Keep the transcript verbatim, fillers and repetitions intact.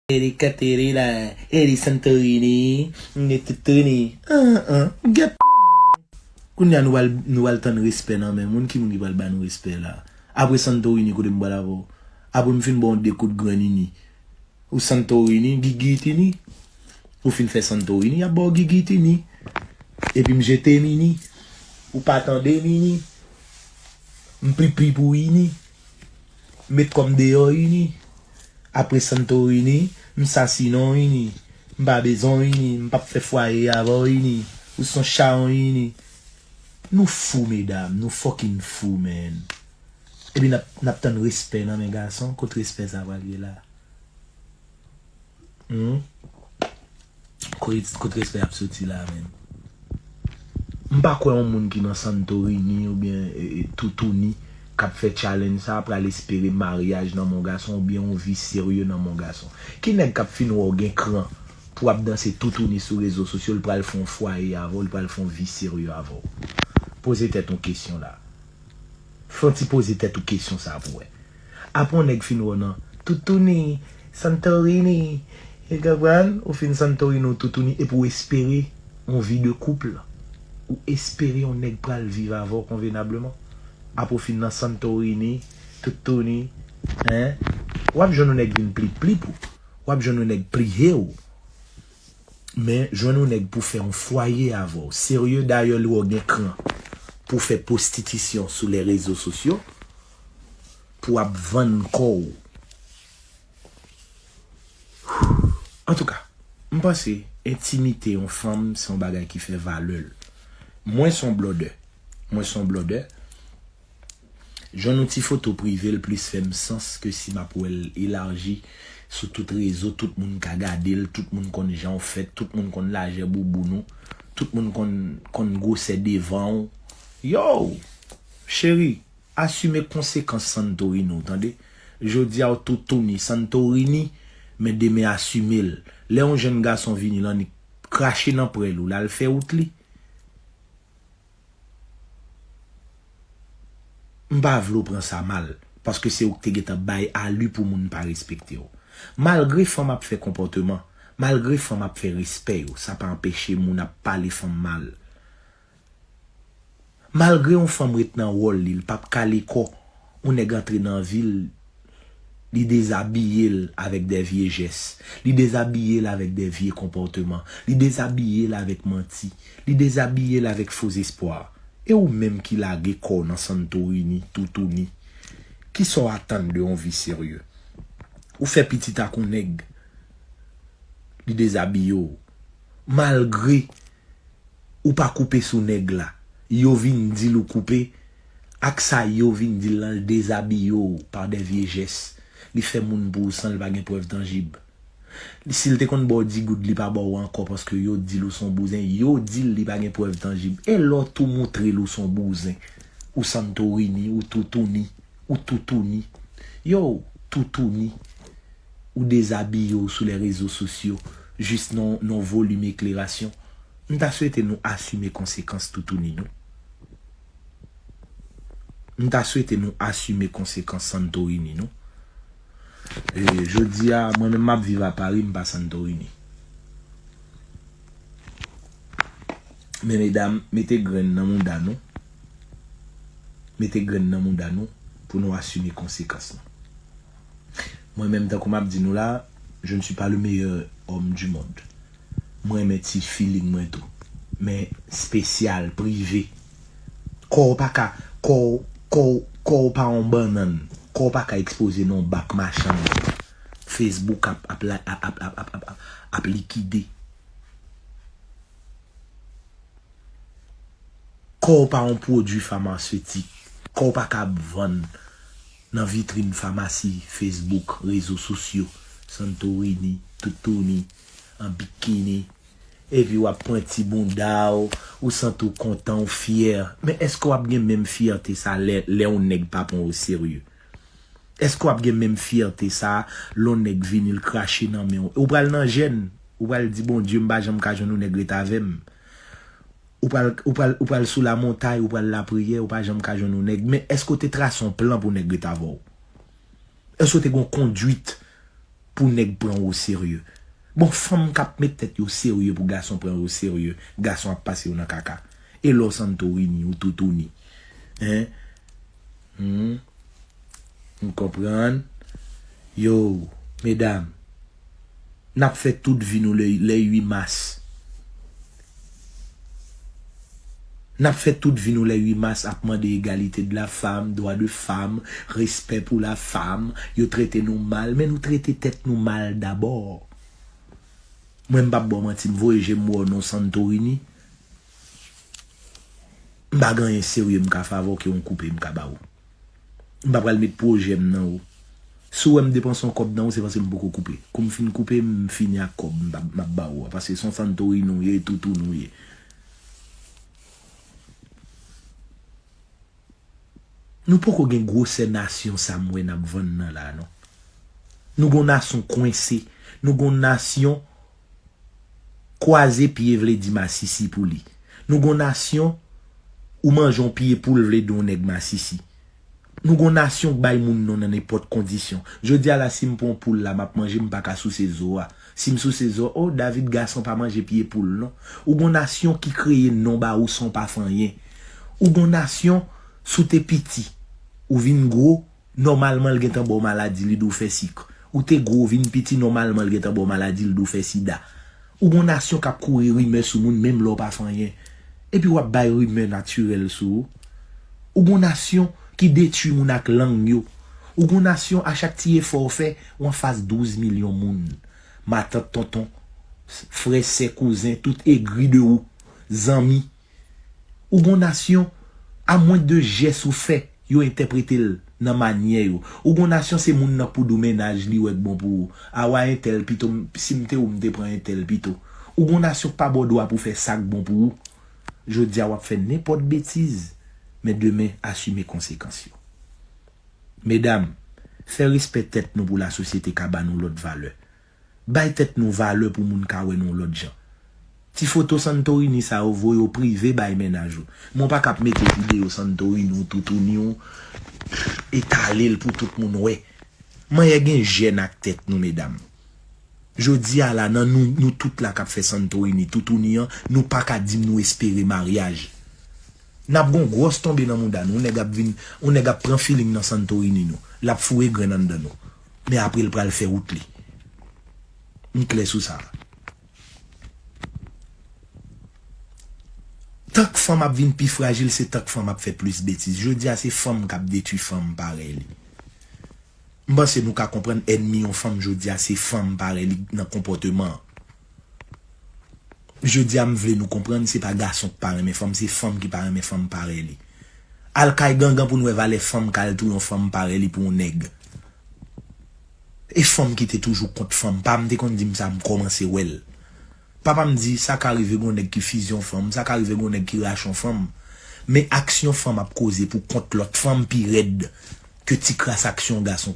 Eri Katerina, Eri Santorini, ne tutuni. An, an, gèt. Kounye a nou pral, nou pral tann respè nan men moun. Ki moun ki pral ba nou respè la? Apre Santorini, kote m pral avè w? Apre m fin ba w de kout grenn ini. Ou Santorini, gigitini. Ou fin fè Santorini, y ap ba w gigitini. Epi m jete m ini. Ou pa tande m ini. M pipi pou ini. M met kò m deyò ini. Apre Santorini, m sasinon ini. M pa bezwen ini. M p ap fè fwaye avè w ini. Ou son chawon ini. Nou fou, medam. Nou fucking fou, man. Epi n ap, n ap tann respè nan men gason. Kot respè sa pral ye la? Hmm? Kot, kot respè ap soti la, menm? M pa kwè yon moun ki nan Santorini oubyen e, e, Toutouni k ap fè challenge sa pral espere maryaj nan men yon gason oubyen yon vi serye nan men yon gason. Ki nèg k ap fin wè w gen kran pou w ap danse Toutouni sou rezo sosyo, l pral fè yon fwaye avè w, l pral fè yon vi serye avè w? Poze tèt ou kesyon la. Fè yon ti poze tèt ou kesyon sa pou wè. Apre yon nèg fin wè w nan Toutouni, Santorini, e konprann, ou fin Santorini ou Toutouni, epi w espere yon vi de koup, ou espere yon nèg pral viv avè w konvenableman. Apre w fin nan Santorini, Toutouni, en, w ap jwenn yon nèg vin plip plip ou, w ap jwenn yon nèg pliye w. Men jwenn yon nèg pou fè yon fwaye avè w. Serye, dayè li wè w gen kran pou fè pwostitisyon sou lè rezo sosyo, pou w ap vann kò w. Antouka, m panse entimite yon fanm se yon bagay ki fè valè l. Mwen se yon blòdè. Mwen se yon blòdè. Jwenn yon ti foto prive l plis fè m sans ke si m ap wè l elaji sou tout rezo, tout moun ka gade l, tout moun konn jan w fèt, tout moun konn lajè bouboun ou, tout moun konn, konn gwosè devan w. Yo! Cheri, asime konsekans Santorini w, tande? Jodi a w Toutouni, Santorini, men demen asime l. Lè yon jèn gason vini l annik krache nan prèl ou, l al fè wout li. M pa vle w pran sa mal, paske se ou k te gentan bay ali pou moun pa respekte w. Malgre fanm ap fè konpòteman, malgre fanm ap fè respè yo, sa pa anpeche moun ap pale fanm mal. Malgre yon fanm ret nan wòl li, l p ap kale kò, yon nèg antre nan vi l, li dezabiye l avèk de vye jès, li dezabiye l avèk de vye konpòteman, li dezabiye l avèk manti, li dezabiye l avèk fo zespwa. E ou menm ki lage kò w nan Santorini, Toutouni, kisa w atann de yon vi serye? Ou fè pitit ak yon nèg, li dezabiye w. Malgre ou pa koupe sou nèg la, yo vin di l ou koupe, ak sa yo vin di l lan, l dezabiye w pa de vye jès. Li fè moun pou ou san l pa gen prèv tanjib. Si l te konn ba w di goud, li pa ba w ankò paske yo di l ou s on bouzen. Yo di l li pa gen prèv tanjib. E lè w tou moutre l ou s on bouzen, ou Santorini, ou Toutouni, ou Toutouni. Yo, Toutouni. Ou dezabiye w sou lè rezo sosyo, jis nan, nan volim eklerasyon. M ta swete nou asime konsekans Toutouni nou. M ta swete nou asime konsekans Santorini nou. E, jodi a, mwen menm m ap viv a Pari, m pa Santorini. Men medam, mete grenn nan mouda nou. Mete grenn nan mouda nou pou nou asime konsekans lan. Mwen menm, tankou m ap di nou la, je ne suis pas le meilleur homme du monde. Mwen renmen ti feeling mwen tou. Men espesyal, prive. Kò w pa ka, kò w, kò w, kò w pa yon bannann. Kò w pa ka ekspoze nan yon bak machann. Facebook ap, ap, ap, ap likide. Kò w pa yon pwodui famasetik. Kò w pa ka ap vann nan vitrin famasi, Facebook, rezo sosyo, Santorini, Toutouni, an bikini. Epi w ap pran ti bounda w, ou santi w kontan, w fyè. Men èske w ap gen menm fyète sa lè, lè yon nèg pa pran w oserye? Èske w ap gen menm fyète sa lè yon nèg vini, l krache nan men w? Ou pral nan jèn, ou pral di, Bondye, m pa janm ka jwenn yon nèg ret avè m. Ou pral, ou pral, ou pral sou lamontay, ou pral lapriyè, ou pa janm ka jwenn yon nèg. Men èske w te trase yon plan pou nèg ret avè w? Èske w te gen yon konduit pou nèg pran w o serye. Bon, fanm k ap met tèt yo serye pou gason pran yo serye, gason ap pase yo nan kaka. E lè w Santorini, ou toutouni. Hein? Hmm? Ou konprann? Yo, medam, n ap fè tout vi nou le, le uit mas. N ap fè tout vi nou le uit mas ap mande égalité de la femme, droit de femme, respè pou la femme. Yo trete nou mal, men nou trete tèt nou mal dabò. Mwen, m p ap ba w manti, m voye je m wè w nan Santorini. M pa gen anyen serye m ka fè avè w ke yon koupe m ka ba w. M pa pral met pwojè m nan ou. Si w wè m depanse yon kòb nan ou, se paske m poko koupe. Kou m fin koupe, m fini ak kòb m ap, m ap ba ou a. Paske se yon Santorini w ye, toutouni w ye. Nou poko gen gwosè nasyon sa m wè n ap vann nan la, non. Nou gon nasyon kwense. Nou gon nasyon kwaze pye vle di masisi pou li. Nou gon nasyon, ou manje yon pye poul vle di yon nèg masisi. Nou gon nasyon k bay moun non nan nenpòt kondisyon. Jodi a la, si m pran yon poul la, m ap manje, m pa ka souse zo a. Si m souse zo, oh, David gason pa manje pye poul, non. Ou gon nasyon ki kreye non ba ou san w pa fè anyen. Ou gon nasyon, si w te piti, ou vin gwo, nòmalman l gentan ba w maladi, li di w fè sik. Ou te gwo, w vin piti, nòmalman l gentan ba w maladi, li di w fè sida. Ou gon nasyon k ap kouri rimè sou moun, menm lè w pa fè anyen. Epi w ap bay rimè natirèl sou ou. Ou gon nasyon ki detwi moun ak lang yo. Ou gon nasyon, a chak ti efò w fè, w anfas douz milyon moun. Matant, tonton, frè, sè, kouzen, tout egri de ou, zanmi. Ou gon nasyon, a mwen de jès ou fè, yo entèprete l nan manyè yo. Ou gon nasyon, se moun nan pou di w mennaj li wè k bon pou ou. A wa entèl pito, m- si m te ou, m te pran entèl pito. Ou gon nasyon k pa ba w dwa pou w fè sa k bon pou ou. Jodi a, w ap fè nenpòt betiz, men demen, asime konsekans yo. Medam, fè respè tèt nou pou lasosyete ka ba nou lòt valè. Bay tèt nou valè pou moun ka wè nou lòt jan. Ti foto Santorini sa yo, voye yo prive bay mennaj ou. Men w pa ka ap mete videyo Santorini w, toutouni w, etale l pou tout moun wè. Manyè gen jèn ak tèt nou, medam. Jodi a la, nan nou, nou tout la k ap fè Santorini, toutouni an, nou pa ka di m nou espere maryaj. N ap gon gwòs tonbe nan mouda nou. Yon nèg ap vin, yon nèg ap pran feeling nan Santorini nou. L ap foure grenn anndan nou. Men apre l pral fè wout li. M klè sou sa. Tank fanm ap vin pi frajil, se tank fanm ap fè plis betiz. Jodi a, se fanm k ap detwi fanm parèy li. M panse nou ka konprann ènmi yon fanm jodi a, se fanm parèy li nan konpòteman an. Jodi a, m vle nou konprann, se pa gason k pa renmen fanm, se fanm ki pa renmen fanm parèy li. Al kay gangan pou n wè valè fanm k al touye yon fanm parèy li pou yon nèg. E fanm ki te toujou kont fanm. Pa m te konn di m sa, m kòmanse wè l. Papa m di, sa ka rive gon nèg ki fizye yon fanm, sa ka rive gon nèg ki rache yon fanm. Men aksyon fanm ap koze pou kont lòt fanm pi rèd ke ti kras aksyon gason